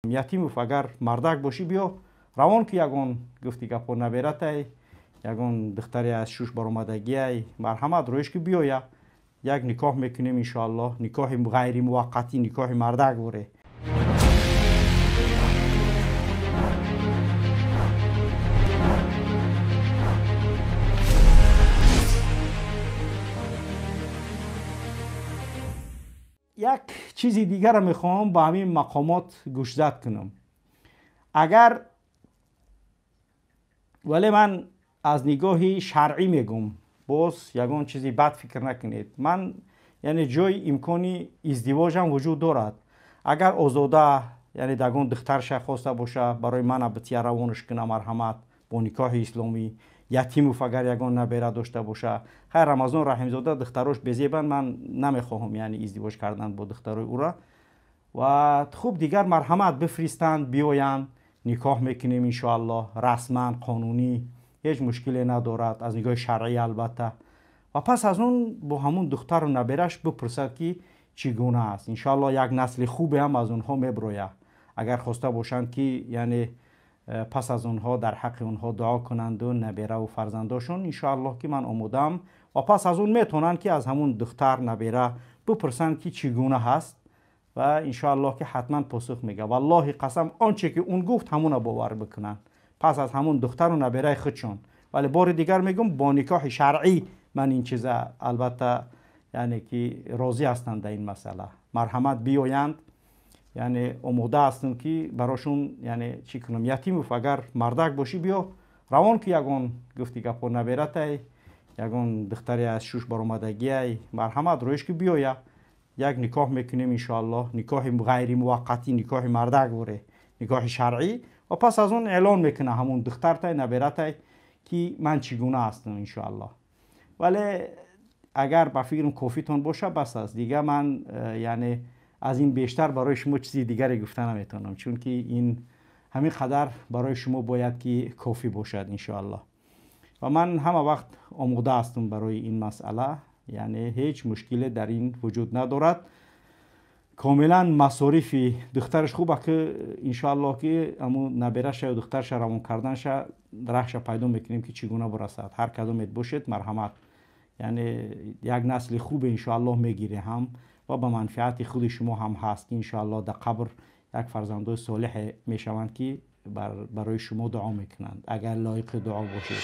Ятимов агар мардак бошӣ биё равон ки ягон гуфти гапо набератай, ягон духтаре аз шуш баромадагиай, марҳамат роиш ки биёя, як никоҳ мекунем иншоаллоҳ, никоҳи ғайримуваққатӣ, никоҳи мардак боре. Як чизи дигарро мехоҳам ба ҳамин мақомот гӯшзад кунам. Агар вале ман аз нигоҳи шаръӣ мегӯм, боз ягон чизи бад фикр накунед. Ман яъне ҷои имкони издивоҷам вуҷуд дорад. Агар озода яъне дагон духтарша хоста боша, барои мана бития равонаш куна, марҳамат бо никоҳи исломӣ. Ятимов агар ягон набера дошта боша, хайр, Рамазон Раҳимзода духтарош безебанд, ман намехоҳам яъне издивоҷ кардан бо духтарои ӯра. Ва хуб дигар марҳамат бифристанд, биёянд, никоҳ мекунем иншоаллоҳ, расман қонунӣ, ҳеҷ мушкиле надорад аз нигоҳи шаръӣ албатта. Ва пас аз он бо ҳамун духтару набераш бипурсад ки чӣ гуна аст. Иншоаллоҳ як насли хубе ҳам аз онҳо меброяд. Агар хоста бошанд ки яъне пас аз онҳо дар ҳаққи онҳо дуо кунанду набераву фарзандошон, иншоаллоҳ ки ман омодаам. Ва пас аз он метавонанд ки аз ҳамун духтар набера бипурсанд ки чӣ гуна ҳаст ва иншоаллоҳ ки ҳатман посух мегӯяд. Валлоҳи қасам, он че ки он гуфт ҳамуна бовар бикунанд пас аз ҳамун духтару набераи худшон. Вале бори дигар мегӯм, бо никоҳи шаръӣ ман ин чиза албатта яъне ки розӣ ҳастам дар ин масъала. Марҳамат биёянд, яъне омода ҳастам ки барошон яъне чӣ кунам. Ятимов агар мардак бошӣ биё равон ки ягон гуфти гапо набератай, ягон духтаре аз шуш баромадагиай, марҳамат роиш ки биёя, як никоҳ мекунем иншоаллоҳ, никоҳи ғайримуваққатӣ, никоҳи мардак боре, никоҳи шаръӣ. Ва пас аз он эълон мекуна ҳамун духтартай набератай ки ман чӣ гуна ҳастам иншоаллоҳ. Вале агар ба фикрам кофитон боша бас аст. Дига ман яъне аз ин бештар барои шумо чизи дигаре гуфта наметавонам, чунки ин ҳамин қадар барои шумо бояд ки кофӣ бошад иншоаллоҳ. Ва ман ҳама вақт омода ҳастам барои ин масъала, яъне ҳеҷ мушкиле дар ин вуҷуд надорад. Комилан масорифи духтараш хуб ки иншоаллоҳ ки ҳамун набераша ё духтарша равон карданша раҳша пайдо мекунем ки чӣ гуна бирасад. Ҳар кадомет бошед марҳамат, яъне як насли хубе иншоаллоҳ мегире ҳам ва ба манфиати худи шумо ҳам ҳаст ки иншоаллоҳ дар қабр як фарзандои солиҳе мешаванд ки барои шумо дуо мекунанд, агар лоиқи дуо бошед.